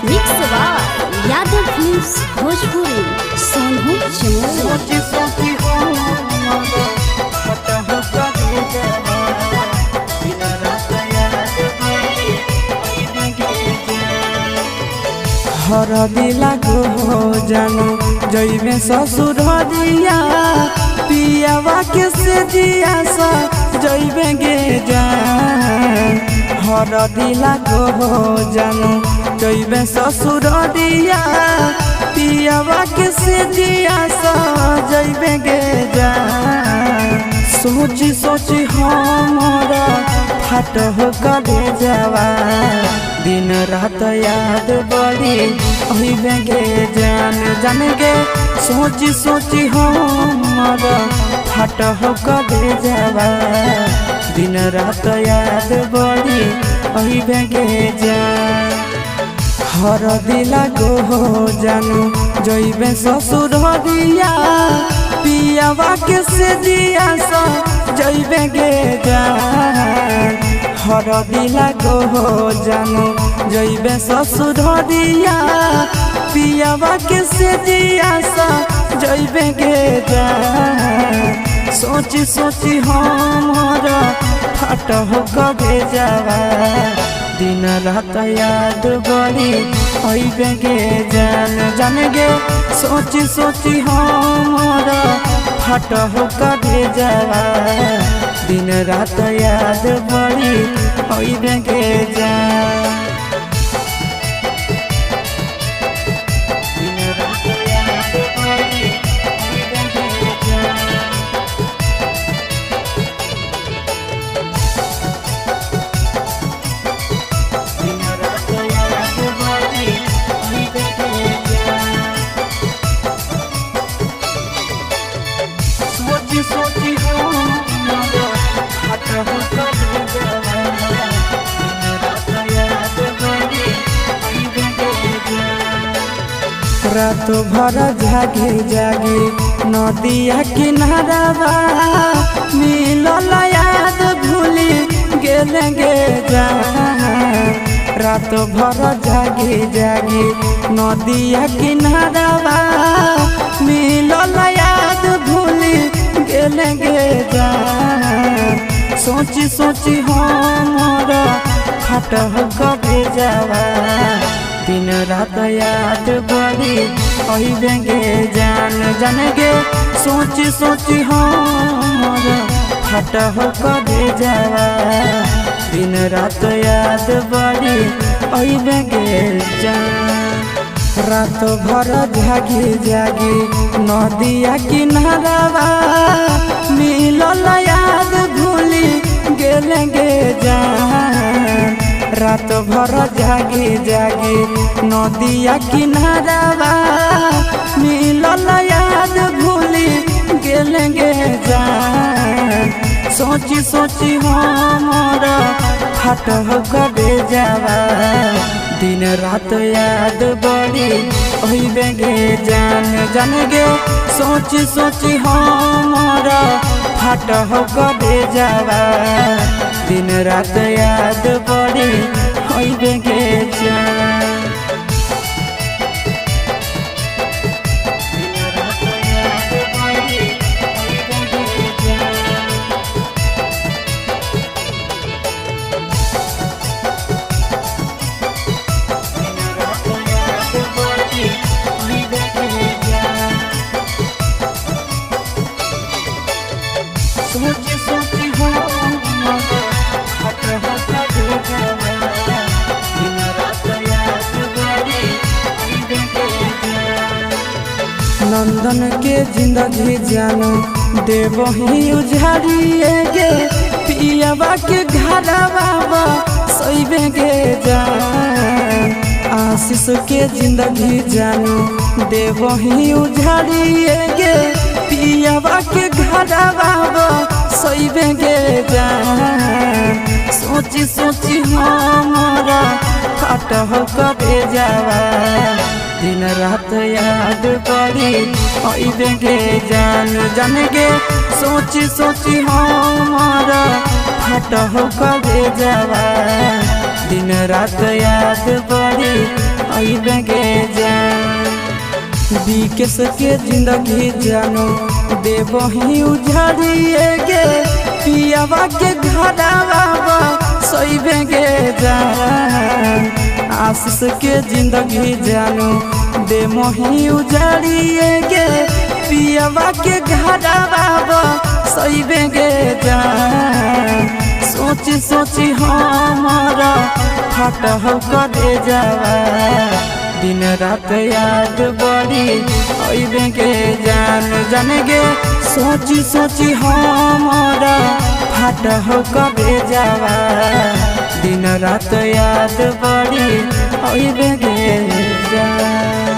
Mix by Yadav films Bhojpuri Sonhu Chamoli. हर दिला गो जानो जइबे ससुर दिया पियावा के से जिया सा जइबे गे जान। हर दिला गो जानो जइबे ससुर दिया पियावा के से जिया सा जइबे गे जान। सोची सोची हमरा फट हो करे जावा दिन रात याद बड़ी अहिबे गे जान जान गे। सोची सोची हमरा फट हो करे जावा दिन रात याद बड़ी अहिबे गे जान। हर दिला गो जानू जइबे ससुर दिया पियावा के से जिया सा जइबे गे जान। हर दिला गो जानू जइबे ससुर दिया पियावा के से जिया सा जइबे गे जान। सोची सोची हमरा फट हो करे जावा दिन रात याद बड़ी अइबे गे जान जान गे। सोची सोची हमरा फट हो करे जावा दिन रात याद बड़ी अइबे गे जान। दिन रात याद बड़ी अइबे गे जान। दिन रात याद बड़ी अइबे गे जान। सोची सोची हमरा फट हो करे जावा दिन रात याद बड़ी अइबे गे जान। रात भर जागे जागे नदिया किनारावा मिलल याद भूली गेल गे जान। रात भर जागे जागे नदिया किनारावा मिलल याद भूली गेल गे जान। सोची सोची हमरा फट हो करे जावा दिन रात याद बड़ी अइबे गे जान जान गे। सोची सोची हमरा फट हो करे जावा दिन रात याद बड़ी अइबे गे जान। रात भर जागे जागे नदिया किनारावा मिलल याद भूली गेल गे जान। रात भर जागे जागे नदिया किनारावा मिलल याद भूली गेल गे जान। सोची सोची हमरा फट हो करे जावा दिन रात याद बड़ी अइबे गे जान जान गे। सोची सोची हमरा फट हो करे जावा दिन रात याद बड़ी अइबे गे जान। दिन रात याद बड़ी अइबे गे जान। दिन रात याद बड़ी अइबे गे जान। सोची सोची हमरा फट हो करे जावा दिन रात याद बड़ी अइबे गे जान। नंदन के जिंदगी जानो देवही उझारिए गे पियावा के घरवा सइबे गे जान। आशीष के जिंदगी जानो देवही उझारिए गे पियावा के घरवा सइबे गे जान। सोची सोची हमरा फट हो करे जावा दिन रात याद पड़ी अइबे गे जान जान गे। सोची सोची हमारा फट हो करे जावा। दिन रात याद बड़ी अइबे गे जान। बीकेस के जिंदगी जानो देवही उझाड़िए गे, पियावा के घरावा सोइबे गे जान। आशीष के जिंदगी जानो देवही उजाड़िए गे, पियावा के घरावा सोइबे गे जान। सोची सोची हमारा फट हो करे जावा, दिन रात याद बड़ी अइबे गे जान। जान गे सोची सोची हमारा फट हो करे जावा, दिन रात याद बड़ी अइबे गे जान।